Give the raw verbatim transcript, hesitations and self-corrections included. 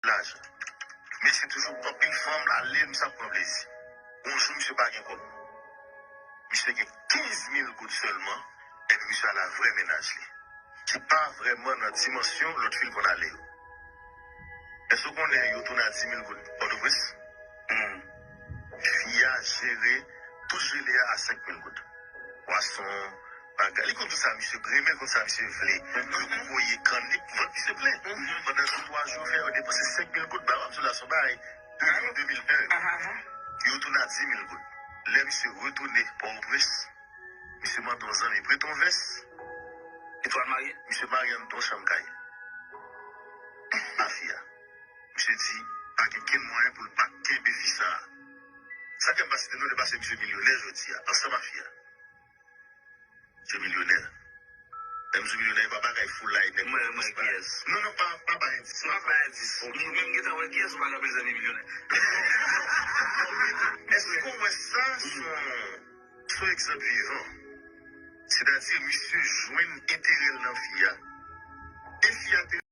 lajan. Mesye toujou anpil fanm, l ale, misye ap pran plezi. Yon jou, misye pa gen kòb. Misye gen kenz mil goud sèlman, epi misye al a vrè mennaj li, ki pa vrèman nan dimansyon lòt fi l konn ale yo. Èske w konnen yo tounen a dis mil goud Pòtoprens? Hmm. Fi a jere tout jele a a senk mil goud. Pwason, bagay. Li konn tout sa misye renmen, l konn sa misye vle. Yo voye kannik, vant misye plen. Pandan de twa jou, yo fè yo depanse senk mil goud. Ba, w ap di w la, se yon bagay de mil, de mil en. Yo tounen a dis mil goud. Lè misye retounen Pòtoprens, misye mande yon zanmi prete yon vès. Epi w al marye? Misye marye anndan yon chanm kay a fi a. Misye di, pa gen kenn mwayen pou l pa kenbe fi sa a. Sa k fè m pa site non li, paske misye milyonè jodi a, ansanm ak fi a. Misye milyonè. Lè m di milyonè, e pa bagay foulay, nèg. Mwen, mwen, kiyès? Non, non, pa, pa bay endis. Pa bay endis. Ok. Mwen menm gentan wè kiyès ou pa ka bezwen li milyonè. Èske w wè sa, se yon, se yon egzanp vivan? Sètadi, misye jwenn enterè l nan fi a. E fi a te